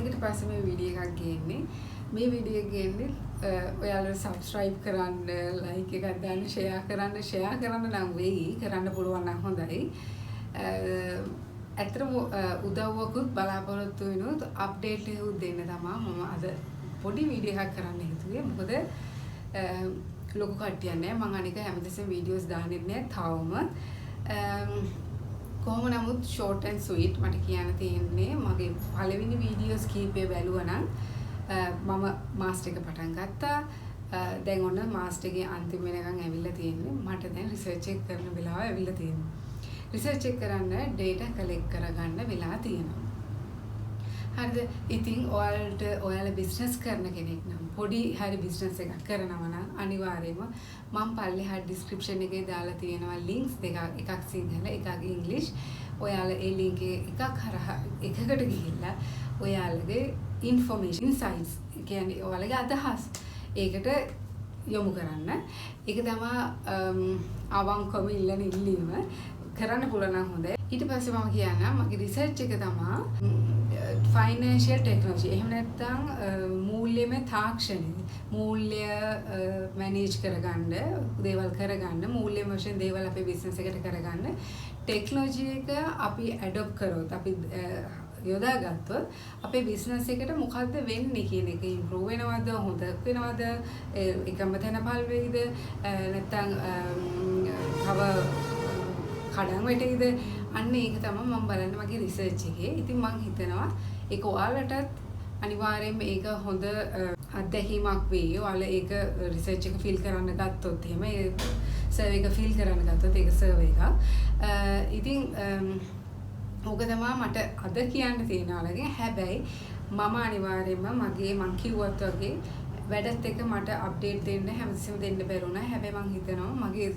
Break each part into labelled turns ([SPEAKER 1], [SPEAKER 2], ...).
[SPEAKER 1] කාලෙකට පස්සේ මේ වීඩියෝ එකක් ගේන්නේ. මේ වීඩියෝ එක ගේන්නේ ඔයාලට සබ්ස්ක්‍රයිබ් කරන්න, ලයික් එකක් දාන්න, ෂෙයා කරන්න, ෂෙයා කරන්න නම් වෙයි. කරන්න පුළුවන් නම් හොඳයි. ඇත්තටම උදව්වකුත් බලාපොරොත්තු වෙනුත් අප්ඩේට් එකකුත් දෙන්න තමා මම අද පොඩි වීඩියෝ එකක් කරන්න හිතුවේ. මොකද ලොකු කට්ටියක් නෑ. මං අනික හැමතිස්සෙම වීඩියෝස් දාන්නෙත් නෑ තවම. කොහොම නමුත් ෂෝට් ඇන්ඩ් ස්වීට් මට කියන්න තියෙන්නේ මගේ පළවෙනි වීඩියෝස් කීපය බැලුවා නම් මම මාස්ටර් එක පටන් ගත්තා. දැන් ඔන්න මාස්ටර් එකේ අන්තිම වෙනකන් ඇවිල්ලා තියෙන්නේ. මට දැන් රිසර්ච් එක කරන වෙලාව ඇවිල්ලා තියෙනවා. රිසර්ච් එක කරන්න ඩේටා කලෙක්ට් කරගන්න වෙලා තියෙනවා. හරිද? ඉතින් ඔයාලට ඔයාලා බිස්නස් කරන කෙනෙක් නම්, පොඩි හරි බිස්නස් එකක් කරනවා නම්, අනිවාර්යයෙන්ම මම පල්ලෙහා ඩිස්ක්‍රිප්ෂන් එකේ දාලා තියෙනවා ලින්ක්ස් දෙකක්, එකක් සිංහල, එකක් ඉංග්‍රීසි. ඔයාලා ඒ ලින්ක් එකක් හරහා එකකට ගිහිල්ලා ඔයාලගේ ඉන්ෆර්මේෂන්, ඉන්සයිට්ස්, කියන්නේ ඔයාලගේ අදහස් ඒකට යොමු කරන්න. ඒක තමා අවංකවම ඉල්ලන ඉල්ලීම. කරන්න පුළුවන් නම් හොඳයි. ඊට පස්සේ මම කියන්නම්, මගේ රිසර්ච් එක තමා ෆයිනෑන්ෂියල් ටෙක්නොලොජි. එහෙම නැත්නම් මූල්‍යමය තාක්ෂණය. මූල්‍ය මැනේජ් කරගන්න, දේවල් කරගන්න, මූල්‍යමය වශයෙන් දේවල් අපේ බිස්නස් එකට කරගන්න ටෙක්නොලොජි එක අපි ඇඩොප්ට් කරොත්, අපි යොදාගත්තොත් අපේ බිස්නස් එකට මොකද්ද වෙන්නේ කියන එක. ඉම්ප්‍රූව් වෙනවද, හොඳ වෙනවද, එකම තැන පල් වෙයිද, නැත්නම් තව කඩන් වැටෙයිද, අන්න ඒක තමයි මම බලන්නේ මගේ රිසර්ච් එකේ. ඉතින් මං හිතනවා ඒක ඔයාලටත් අනිවාර්යයෙන්ම ඒක හොඳ අත්දැකීමක් වෙයි. ඔයාලා ඒක රිසර්ච් එක ෆිල් කරන්න ගත්තොත් එහෙම, ඒ සර්වේ එක ෆිල් කරන්න ගත්තොත්, ඒක සර්වේ එකක්. ඉතින් ඕක තමා මට අද කියන්න තියෙන ඔයාලගෙන්. හැබැයි මම අනිවාර්යයෙන්ම මගේ මං කිව්වත් වගේ වැඩත් එක්ක මට අප්ඩේට් දෙන්න හැමතිස්සෙම දෙන්න බැරි වුණා. හැබැයි මං හිතනවා මගේ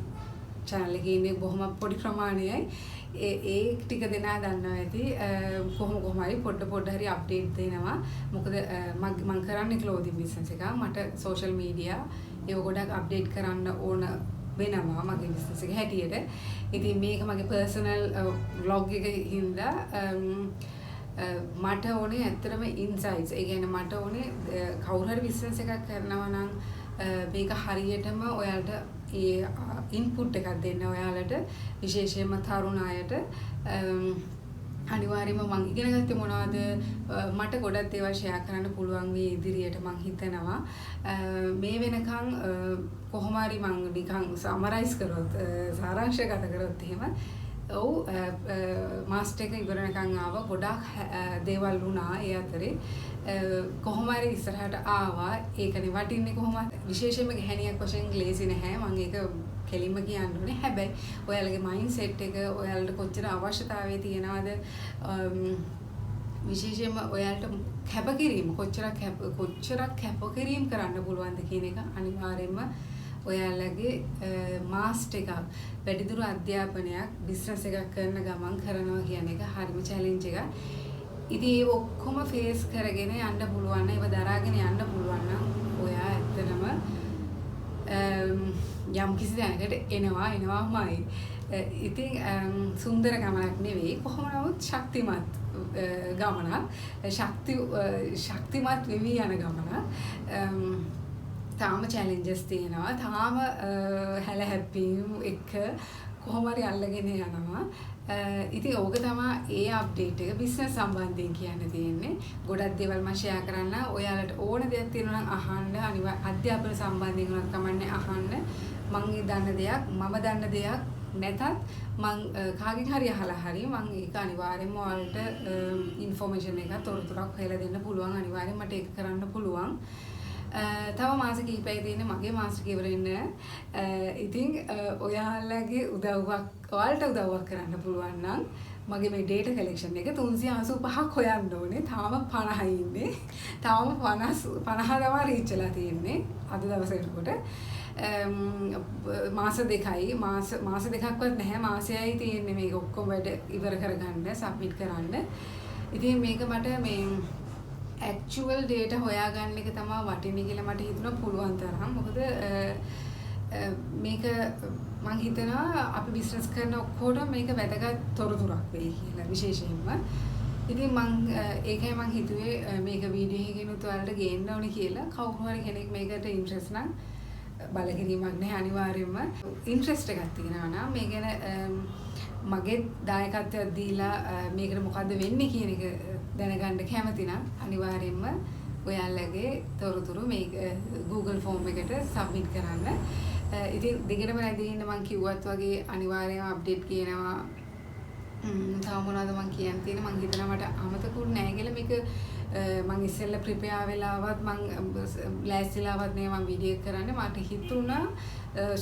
[SPEAKER 1] චැනල් එකේ ඉන්නේ බොහොම පොඩි ප්‍රමාණයයි. ඒ ඒ ටික දෙනා දන්නවා ඇති කොහොම කොහොම හරි පොඩ පොඩ හරි අප්ඩේට් දෙනවා. මොකද මං කරන්නේ ක්ලෝතින් බිස්නස් එකක්. මට සෝෂල් මීඩියා ඒව ගොඩක් අප්ඩේට් කරන්න ඕන වෙනවා මගේ බිස්නස් එක හැටියට. ඉතින් මේක මගේ පර්සනල් ව්ලොග් එක හින්දා මට ඕනේ ඇත්තටම ඉන්සයිට්ස්. ඒ කියන්නේ මට ඕනේ කවුරු හරි බිස්නස් එකක් කරනවා නම් මේක හරියටම ඔයාලට ඒ ඉන්පුට් එකක් දෙන්න ඔයාලට, විශේෂයෙන්ම තරුණ අයට. අනිවාර්යයෙන්ම මං ඉගෙන ගත්තේ මොනවද, මට ගොඩක් දේවල් ෂෙයා කරන්න පුළුවන් වෙයි ඉදිරියට මං හිතනවා. මේ වෙනකන් කොහොම හරි මං නිකන් සමරයිස් කරොත්, සාරාංශගත කරොත් එහෙම, ඔව්, මාස්ටර් එක ඉවර වෙනකන් ආවා. ගොඩාක් දේවල් වුණා ඒ අතරේ. කොහොම හරි ඉස්සරහට ආවා. ඒකනේ වටින්නේ කොහොමද. විශේෂයෙන්ම ගැහණියක් වශයෙන් ලේසි නැහැ, මං ඒක කෙලින්ම කියන්න ඕනේ. හැබැයි ඔයාලගේ මයින්ඩ් සෙට් එක, ඔයාලට කොච්චර අවශ්‍යතාවය තියෙනවද, විශේෂයෙන්ම ඔයාලට කැපකිරීම කොච්චරක් කැපකිරීම කරන්න පුළුවන්ද කියන එක. අනිවාර්යයෙන්ම ඔයාලගේ මාස්ටර් එකක්, වැඩිදුර අධ්‍යාපනයක් බිස්නස් එකක් කරන ගමන් කරනවා කියන එක හරිම චැලෙන්ජ් එකක්. ඉතින් ඒ ඔක්කොම ෆේස් කරගෙන යන්න පුළුවන් නම්, ඒව දරාගෙන යන්න පුළුවන් නම්, ඔයා ඇත්තටම යම් කිසි තැනකට එනවා එනවාමයි. ඉතින් සුන්දර ගමනක් නෙවෙයි, කොහොම නමුත් ශක්තිමත් ගමනක්. ශක්තිමත් වෙවි යන ගමනක්. තාම චැලෙන්ජස් තියෙනවා. තාම හැල හැප්පීම් එක්ක කොහොම හරි අල්ලගෙන යනවා. ඉතින් ඕක තමා ඒ අප්ඩේට් එක බිස්නස් සම්බන්ධයෙන් කියන්න තියෙන්නේ. ගොඩක් දේවල් මම ෂෙයා කරන්න. ඔයාලට ඕන දෙයක් තියෙනවා නම් අහන්න. අනිවා අධ්‍යාපන සම්බන්ධයෙන් උනත් කමන්නෑ, අහන්න. මං ඒ දන්න දෙයක්, මම දන්න දෙයක් නැතත් මං කාගෙන් හරි අහලා හරි මං ඒක අනිවාර්යෙන්ම ඔයාලට ඉන්ෆෝමේෂන් එකක්, තොරතුරක් හොයලා දෙන්න පුළුවන්. අනිවාර්යෙන් මට ඒක කරන්න පුළුවන්. තව මාස කිහිපයයි තියෙන්නේ මගේ මාස්ටර් ඉවර වෙන්න. ඉතින් ඔයාලගේ උදව්වක්, ඔයාලට උදව්වක් කරන්න පුළුවන් නම්, මගේ මේ ඩේටා කලෙක්ෂන් එක 385ක් හොයන්න ඕනේ. තාම 50යි ඉන්නේ. තාම 50 50 තමයි රීච් වෙලා තියෙන්නේ අද දවස වෙනකොට. මාස 2යි, මාස මාස 2ක්වත් නැහැ, මාසයයි තියෙන්නේ මේක ඔක්කොම වැඩ ඉවර කරගන්න, සබ්මිට් කරන්න. ඉතින් මේක මට මේ ඇක්චුවල් ඩේටා හොයාගන්න එක තමයි වටින්නේ කියලා මට හිතුණා පුළුවන් තරම්. මොකද මේක මං හිතනවා අපි බිස්නස් කරන ඔක්කොටම මේක වැදගත් තොරතුරක් වෙයි කියලා විශේෂයෙන්ම. ඉතින් මං ඒකයි මං හිතුවේ මේක වීඩියෝ එකකිනුත් ඔයාලට ගේන්න ඕනේ කියලා. කවුරු හරි කෙනෙක් මේකට ඉන්ට්‍රෙස්ට් නම්, බල කිරීමක් නැහැ, අනිවාර්යයෙන්ම ඉන්ට්‍රෙස්ට් එකක් තියෙනවා නම් මේ ගැන මගේ දායකත්වයක් දීලා මේකට මොකද්ද වෙන්නේ කියන එක දැනගන්න කැමති නම් අනිවාර්යයෙන්ම ඔයාලගේ තොරතුරු මේ Google form එකට සබ්මිට් කරන්න. ඉතින් දිගටම රැඳී ඉන්න. මං කිව්වත් වගේ අනිවාර්යයෙන්ම අප්ඩේට් කියනවා. තව මොනවද මං කියන්න තියෙන්නේ? මං හිතනවා මට අමතකුනේ නෑ කියලා. මේක මං ඉස්සෙල්ලා ප්‍රිපෙයාර් වෙලාවත් මං ලෑස්තිලාවත් නේ මං වීඩියෝ එක කරන්නේ. මට හිතුණා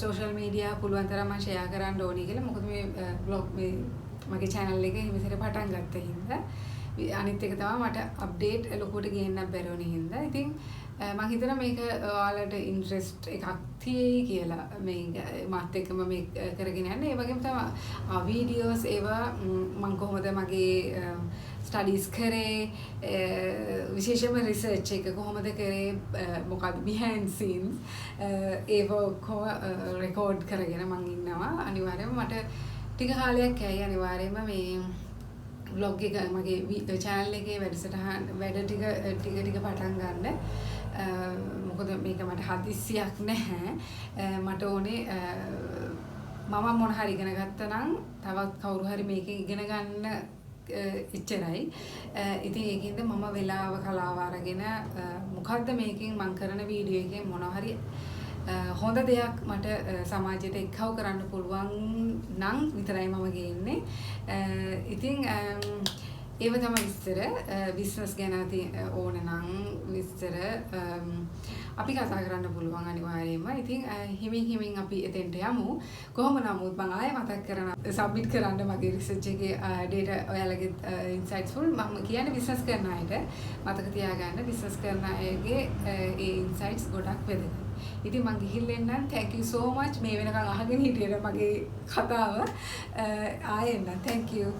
[SPEAKER 1] සෝෂල් මීඩියා පුළුවන් තරම් මං ෂෙයා කරන්න ඕනේ කියලා. මොකද මේ බ්ලොග්, මේ මගේ චැනල් එක හිමිසර පටන් ගත්ත හින්දා. අනිත් එක තමයි මට අප්ඩේට් ලොකුවට ගේන්නත් බැරි වුණ හින්දා. ඉතින් මං හිතනවා මේක ඔයාලට ඉන්ට්‍රෙස්ට් එකක් තියෙයි කියලා මේ මාත් එක්කම මේ කරගෙන යන්න. ඒ වගේම තමයි වීඩියෝස් ඒවා මං කොහොමද මගේ ස්ටඩීස් කරේ, විශේෂයෙන්ම රිසර්ච් එක කොහොමද කරේ, මොකද්ද බිහයින්ඩ් සීන්ස්, ඒව ඔක්කොම රෙකෝඩ් කරගෙන මං ඉන්නවා. අනිවාර්යයෙන්ම මට ටික කාලයක් යයි අනිවාර්යයෙන්ම මේ බ්ලොග් එක, මගේ චැනල් එකේ වැඩසටහන් වැඩ ටික ටික ටික පටන් ගන්න. මොකද මේක මට හදිස්සියක් නැහැ. මට ඕනේ මම මොන හරි ඉගෙන ගත්තා නම් තවත් කවුරු හරි මේකෙන් ඉගෙන ගන්න, එච්චරයි. ඉතින් ඒකින්ද මම වෙලාව කලාව අරගෙන මොකද්ද මේකෙන් මං කරන වීඩියෝ එකෙන් මොන හරි හොඳ දෙයක් මට සමාජයට එක්හව් කරන්න පුළුවන් නම් විතරයි මම ගේන්නේ. ඉතින් ඒව තමයි විස්තර. බිස්නස් ගැන ඕන නම් විස්තර අපි කතා කරන්න පුළුවන් අනිවාර්යයෙන්ම. ඉතින් හිමින් හිමින් අපි එතෙන්ට යමු. කොහොම නමුත් මම ආයෙ මතක් කරනවා සබ්මිට් කරන්න මගේ රිසර්ච් එකේ ඩේටා, ඔයාලගේ ඉන්සයිට්ස් ෆුල්. මම කියන්නේ බිස්නස් කරන අයට මතක තියාගන්න, බිස්නස් කරන අයගේ ඒ ඉන්සයිට්ස් ගොඩක් වැදගත්. ඉතින් මං ගිහිල්ලා එන්නම්. Thank you so much මේ වෙනකන් අහගෙන හිටියට මගේ කතාව. ආයෙ එන්නම්. Thank you.